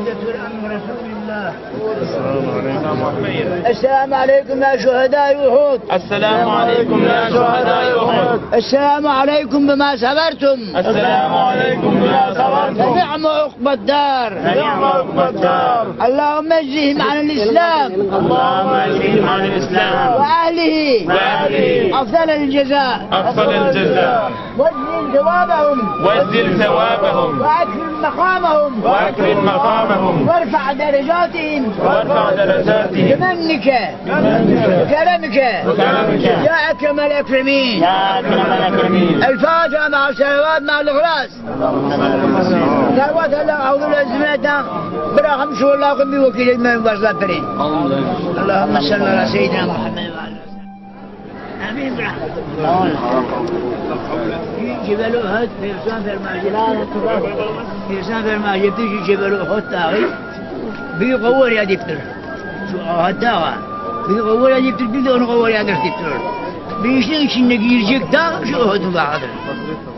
شهادة الأمر رسول الله السلام عليكم يا شهداء أحد السلام عليكم يا شهداء أحد السلام عليكم بما صبرتم السلام عليكم بما صبرتم فنعم عقبى الدار فنعم عقبى الدار اللهم اجزهم عن الإسلام اللهم اجزهم عن الإسلام وأهله وأهله أفضل الجزاء أفضل الجزاء واجزل ثوابهم واجزل ثوابهم وأكرم مقامهم وأكرم مقامهم وارفع درجاتهم وارفع درجاتهم بمنك وكرمك وكرمك. يا أكرم الأكرمين يا أكرم الأكرمين الفاتحة مع الصلوات مع الإخلاص ثروة الله أعوذ بالله برحم شو الله قم بوكيل من وصلتني اللهم صل على سيدنا محمد وعلى آله. آمين برحمتك جبل أحد فيرسان فرماجي فيرسان فرماجي بيجي جبل أحد تاغي بيقور يا دكتور şu Ahad dağı. Bir قوار ya diptir, bir de onu قوار ya diptir. Bir işin içinde girecek dağ şu Uhud'un dağıdır.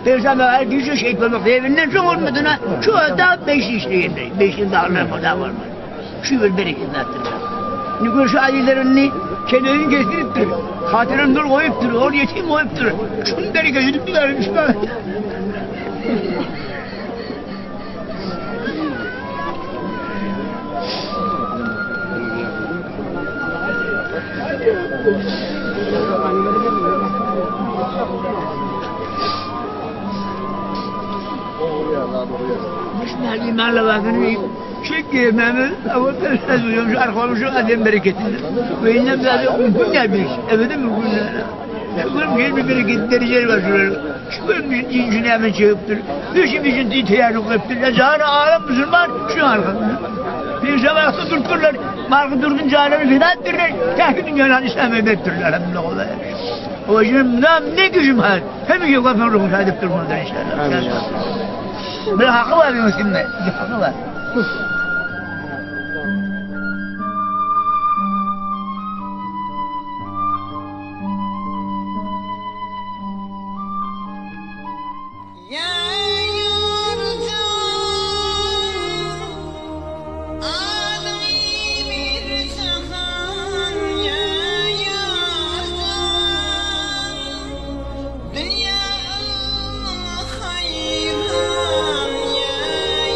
Peygamber her bir şey olmak evinden çok olmadığına şu dağ beş işleyindir. Beşin dağlar kadar var mı? Şu bir berekettir. Nükür şu alilerini kendini kestiriptir. Hatırın dur koyuptur. Or yetim koyuptur. Şunun bereketini bir vermiş bana. Müşmel imanla bakın. Çünkü Mehmet ama ben duyuyorum şu arkamı şu adem bereketini. Ve innem zaten mümkün bir Evet mi mümkün Şükürüm ki bir bereket dereceleri var şurada. Şükürüm ki din hemen çıkıptır. Düşün bizim din teyarruk ettir. Zahane alem Müslüman şu arkamda. Bir zaman ayakta durturlar. Markı durdun alemi feda ettirirler. Kahki dünyanın İslam'ı ettirirler. Elhamdülillah. O yüzden ne, ne gücüm var. Hem ki kapının ruhunu edip durmalıdır inşallah. Bir hakkı var bir Müslüman. Bir hakkı var. يا يرجى عالمي bir ya yardan Dünya hayran ya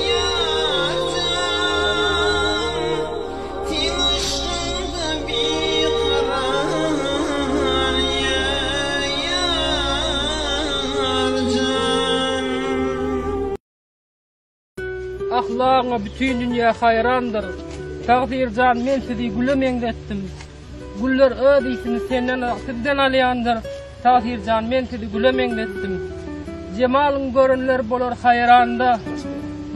yardan Tinışında bir karar ya yardan Ahlagyňa bütin dünýä haýrandyr. Tagsyr jan men sizi güle meňzetdim. Güller öz ysyny senden sizden alýandyr. Tagsyr jan men sizi güle meňzetdim. Jemalyň görenler bolar haýranda.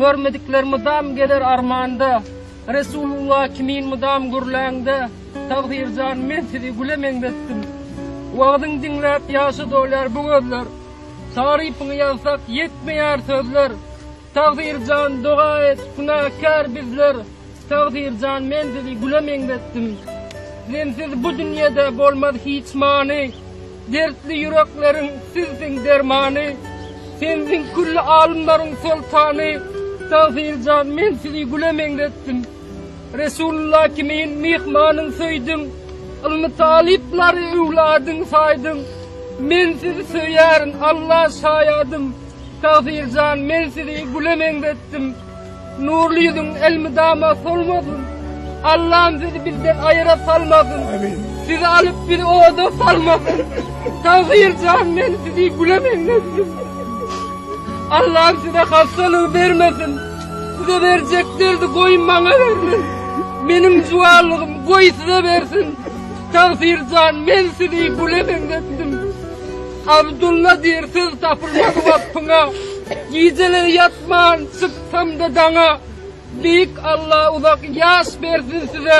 Görmedikler mudam geler armanda. Resulullah kimin mudam gürläňde. Tagsyr jan men sizi güle meňzetdim. Wagtyň diňläp ýaşa dolar bu gözler. Tarypyňy ýazsak ýetmeýär sözler. Tagsyr jan doga et günahkar bizler. Tagsyr jan men sizi güle meňzetdim. Sensiz bu dünýede bolmaz hiç many. Dertli ýürekleriň sizsiň dermany. Sensiň külli alymlaryň sultany. Tagsyr jan men sizi güle meňzetdim. Resulullah kimin mihmanyň söýdüm. Ilmi talyplary öwladyň saýdym. Men sizi söýärin Allah şaýadym. Tagsyr jan men sizi güle meňzetdim. Nurly ýüzüň elmydama solmasyn. Allah'ım sizi bizden aýra salmasyn. Sizi alyp bir oda salmasyn. Tagsyr jan men sizi güle meňzetdim. Allah'ım size hastalığı vermesin. Size verecek derdi goý maňa versin. Benim juwalygym goý size versin. Tagsyr jan men sizi güle meňzetdim. Abdullah diýer söz tapylmaz wapyňa. Gijeleri ýatman çyksam da daňa. Beýik Allah uzak ýaş bersin size.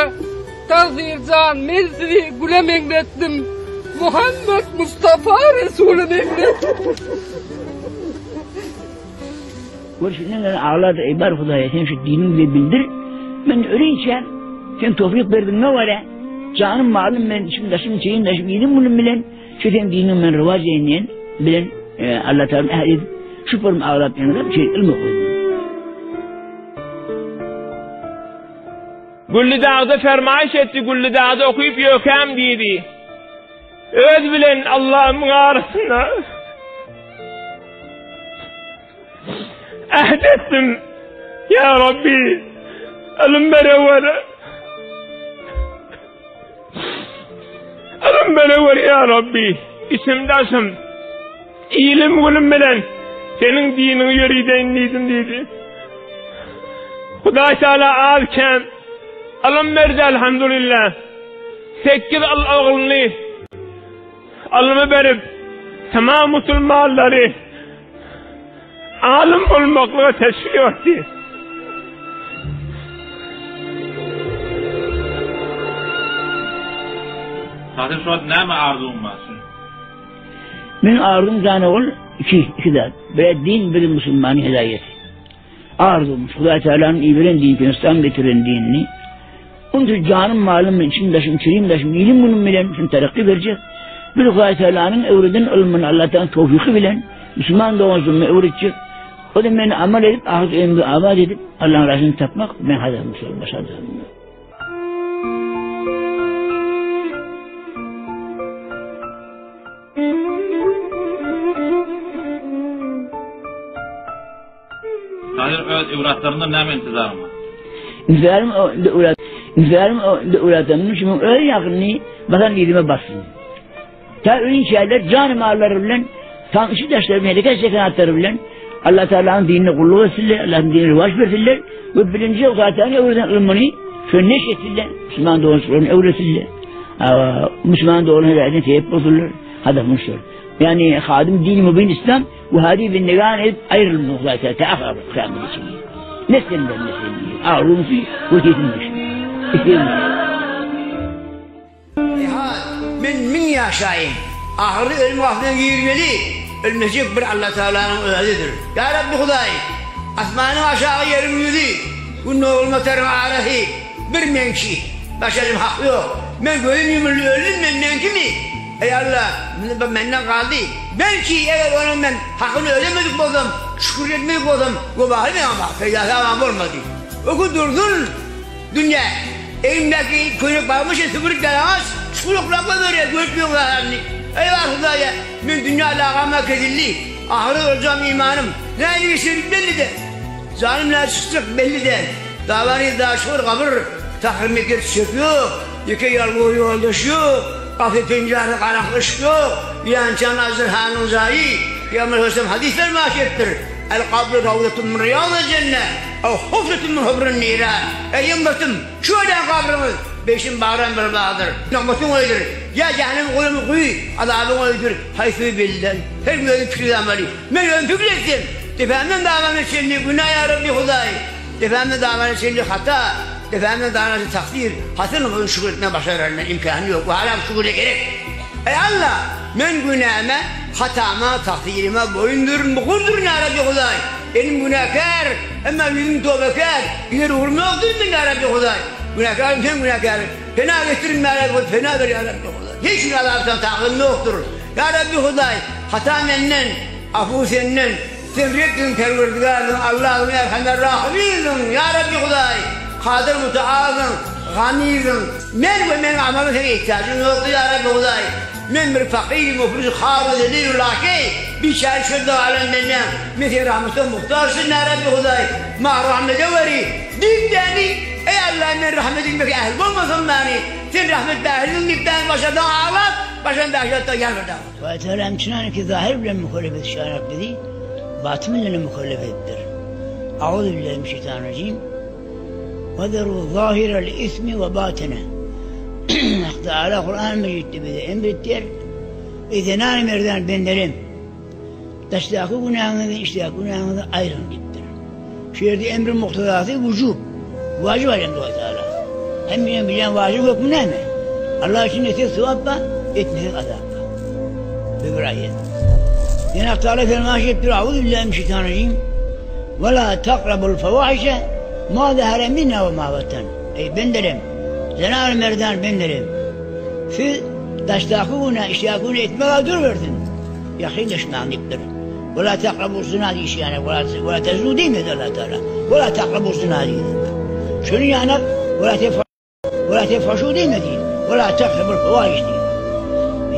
Tagsyr jan men sizi güle meňzetdim. Muhammed Mustafa Resulü meňzetdim. Görüşünden ağlardı ey bar Hudaya sen şu dinimi bize bildir. Ben ölünce sen tevfik verdin ne var ya? Canım malum ben içim daşım şeyim daşım yedim bunu bilen. Şu sen dinin ben rıvac eyleyen bilen e, Allah Teala ehli şu form ağlat yanında şey ilmi koydu. Gülli dagda fermaýyş etdi, Gülli dagda okyp ýökäm diýdi. Öz bilen Allahymyň arasynda ähd etdim. Ýa Rabbi, ylym bereweri. Ylym bereweri ýa Rabbi, içim daşym, ilim günüm bilen seniň diniňi ýörideýin diýdim diýdi. Hudaý Teala az kän ylym berdi elhamdülillah. 8 yyl ogluny ylymy berip tamam musulmanlary Alym bolmaklyga teşwik etdi. Tahyr şu wagt näme arzuwyň bar şu? Meniň arzuwym jan ogul iki, iki zat. Bir din, bir musulmanyň hidayeti. Arzuwym Hudaý Tealanyň iberen dini, Hindistan getiren dinini. Onun için canım, malım, içim, daşım, çirim, daşım, ilim günüm bilen şunu terakki verecek. Bir Hudaý Tealanyň öwreden ylmyny Allah'tan towfiki bilen Müslüman doğansyny öwretjek. O da meni amal edip, ahyret ömrü abad edip, Allah'ın razını tapmak, men hazırım, başardım. Tahyr öz öwratlaryndan näme intizaryň bar? Intizarym öwrat, intizarym öwratlarymdan şu öz ýakynyny basan ýerime bassyn. Ta öýünçäler jany mallary bilen, tam içi daşlary bilen, hereket sekanatları bilen Allah Teala'nın dinine kulluk etsinler, Allah'ın dinine rivaç versinler ve birinci zaten öğreten ılmını şöyle neş etsinler, Müslüman doğrularını öğretinler. Müslüman doğrularını hidayetine sebep olsunlar. Hadafımız şöyle. Yani hadim din mübin İslam ve hadi bin negan edip ayrılmıyor zaten. Teahhar kıyamet için. Ne senden ne senden. Ağrımsı ve kesilmiş. Men müň ýaşaýyn, ahyry ölüm wagtyna girmeli, ölmejek bir Allatagalanyň Özüdir. Ýa Rabbi Hudaý, asmanyň aşagy ýeriň ýüzi, Gün dogulmataryň arasy bir meňki, başga hak ýok. Men gözüm ýumuldy öldüm men meňkimi? Eý Alla, bu menden galdy. Belki eger onuň men hakyny ödemedik bolsam, şükür etmedik bolsam, webaly maňa bar, peýdasy maňa bolmady. Öküz dursun! Dünýä, egnindäki köýnek bagmyşy süpürip ýalaňaç, çukuroklap goýberýär, görüp ýok zadyny. Eý bar Hudaýa, men dünýä lagama kesildi, ahyry boljagym imanym, nähili geçjegi belli däl. Janym nädip çykjak belli däl. Dabany daşgyr gabyr, tahyr mekir çiçek ýok, ýeke ýalňyz ýoldaş ýok, gapy penjiresi garaňky yşyk ýok, ýançan aždarhanyň jaýy, Pygamber sallallahu hadys fermaýyş edipdir, El gabru rawdatun min riýadil jenne. Ew hufretun min hufrin niran. Eý ymmatym, şu ölen gabryňyz beýşiň bagran bir bagdyr. Nygmatyň öýüdir. Ýa jähennem gulamy guýy, azabyň öýüdir. Haýsy belli däl. Her kim özüniň pikiri amaly. Men özüm pikir etsem, depämden dabana çenli günä ýa Rabbi Hudaý. Depämden dabana çenli hata, depämden dabana çenli takdyr. Haçan muny şükür etmegi başararyn men imkanym ýok. Haram şüküre gerek. Eý Alla, men günäme, hatama, takdyrym boýundyryn, mukurdyryn ýa Rabbi Hudaý. Elim günäkär, emma ýüzüm tobakär, Gider ugrum ýokdur meniň, ýa Rabbi Hudaý. Günäkärim sen günäkäriň, Pena getirin, ýa Rabbi Hudaý, pena ber, ýa Rabbi Hudaý. Hiç bir azapdan takym ýokdur. Ýa Rabbi Hudaý, hata menden, afu senden. Sen Rebbiň, Perwerdigärsiň, Allahyň, Erhamer Rahymyňsyň, ýa Rabbi Hudaý. Kadyr Mutaalsyň, Ganysyň. Men we meniň amalym seniň ihtiýajyň ýokdur, ýa Rabbi Hudaý. Men bir fakyr, muflis, har we zelil laki, biçäre çölde galan bendäň. Men Seniň rahmetiňe muhtaçdyryn, ýa Rabbi Hudaý, maňa rahm edeweri! Diýip-däni, Eý Alla, men rahmet etmekge ähli bolmasam däni, Sen rahmet ählisiň diýip-däni başarsaň aglap, başarmasaň bäşatda ýalbardaň. Hudaý Tagalam çynanki zahyr bilen mükellef edişi bizi batyn bilen hem mükellef edipdir. Auzu billahi mineşşeýtanirrajim. Ve zeru zahirel ismi ve batine. Hak Teala Kur'an-ı Mecid'de bize emretdir. Ey zenan merdan bendelerim. Daşdaky günäňizi, içdäki günäňizi aýryň diýipdir. Şu ýerde emriň muktadasy wujub, wajyp aýdan Hudaý Tagala. Hemmeňiň bilýän wajyp hökmi näme? Allah üçin etsek sogap bar, etmesek azap bar. Bu bir aýat. Ýene Hak Tagala fermaýyş edipdir, Auzu billahi mineşşeýtanirrajim. Ve la takrabul fawahişe ma zahara minha ve ma batan. Ey bendelerim, zenan merdan bendelerim. Siz daşdaky günä, içdäki günä etmege durbersin. Ýakynlaşmaň diýipdir. Ve la takrabuz zina diýişi ýaly, ve la teznu diýmedi Allah Tagala. Ve la takrabuz zina diýdi. Şonuň ýaly ve la tef'alu. tefhaşu diýmedi. Ve la takrabul fevahiş diýdi.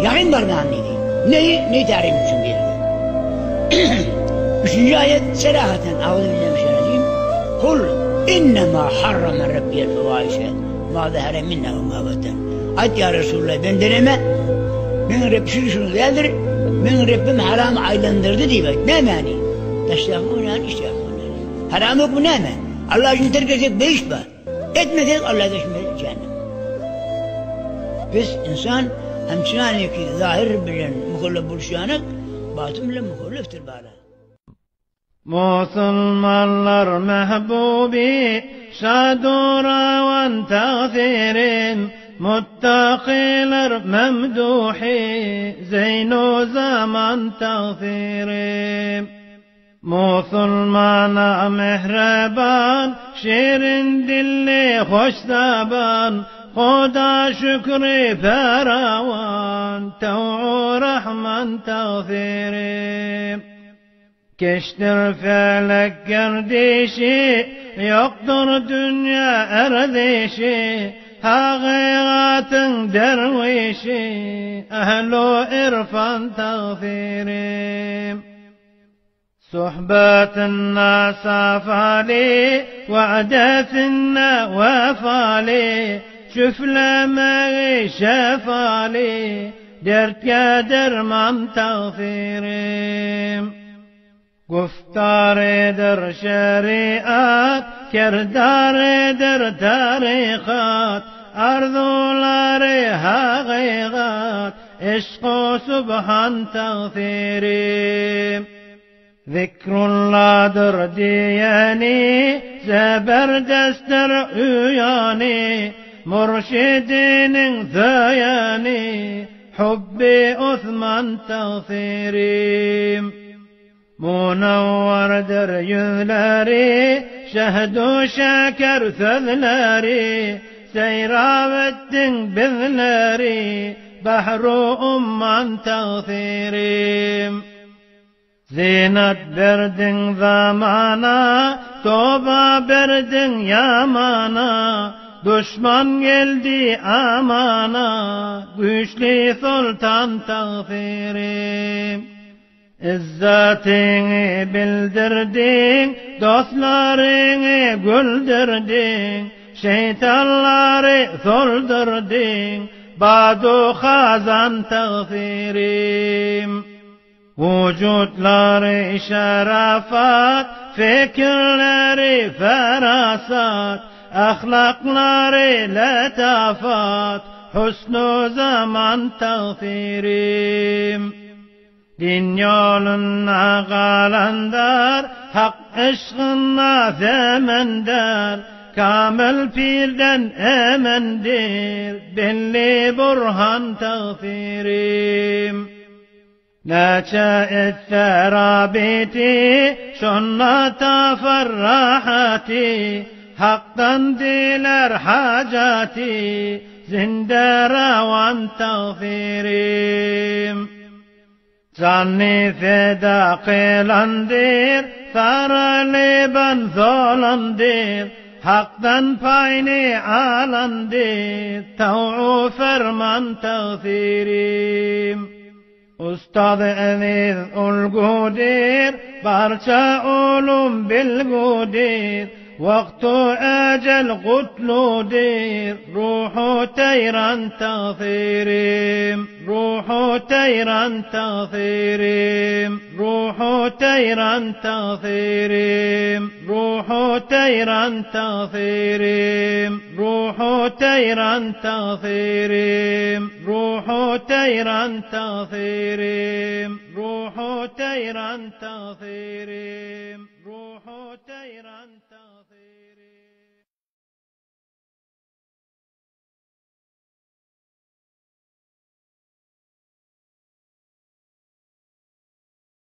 Ýakyn barmaň diýdi. Neyi? Neyi tahrim üçin diýildi. Üçünji aýat serahaten Auzubillahi Kul innema harrama rabbiyel fewahişe ma zahara minha ve ma batan. Aýt ýa Resulallah ben deneme. Meň Rabbim şuny şuny däldir. Meň Rabbim haram aýlandyrdy diýip aýt. Nämäni? Daşdaky günäni, içdäki günäni. Haram hökmi näme? Allah üçin terk etsek behişt bar. Etmesek Allah geçmez cehennem. Biz insan hemçinani ki zahir bilen mükellef buluşýanak, batyn bilen mükellefdir bala. Musulmanlar mehbubi şadurawan tagsyrim Muttakylar memduhi zeýnu zaman tagsyrim Musulmana mehreban, şirin dilli hoş zaban, Huda şükri ferawan, tev'u rahman tagfirim. Keçdir felek gerdişi, ýokdur dünýä erzişi, Hakykatyň derwişi, ählu irfan tagfirim. Sohbetinde safaly, Wa'desinde wefaly, Çüflemegi şefaly, Dertge derman tagsyrim. Güftarydyr şeriat, Kerdarydyr tarykat, Arzuwlary hakykat, Yşk-u subhan tagsyrim. Zikrulladyr diýeni, Zeberdestdir uýany, Mürşidiniň söýeni, Hubby Osman tagsyrim. Munawwardyr ýüzleri, Şehd-u şeker sözleri, Seýrap etdiň bizleri, Bahr-u umman tagsyrim. Zynat berdiň zamana, Toba berdiň ýamana, Duşman geldi amana, Güýçli soltan tagsyrim. Yzzatiňi bildirdiň, Dostlaryňy güldürdiň, Şeýtanlary soldurdyň, Bad-u hazan tagsyrim. Wujutlary şerafat, fikirleri ferasat, ahlaklary letafat, husnu zaman tagsyrim. Din ýolunda galandar, Hak yşgynda semender, Kamyl pirden emendir, belli burhan tagsyrim. Näçe etse rabiti, şonda tapar rahaty, Hakdan dilär hajaty, zinde rawan tagsyrim. Janyny feda kylandyr, saralyban solandyr, Hakdan paýyny alandyr, taw'u ferman tagsyrim. Ustaz Eziz ulgudyr, barça ulum bilgudyr, Wagtu ejel gutludyr, ruhu teýran tagsyrim, ruhu teýran tagsyrim, ruhu teýran tagsyrim, ruhu teýran tagsyrim, ruhu teýran tagsyrim. Ruhu teýran tagsyrim, Ruhu teýran tagsyrim, Ruhu teýran tagsyrim.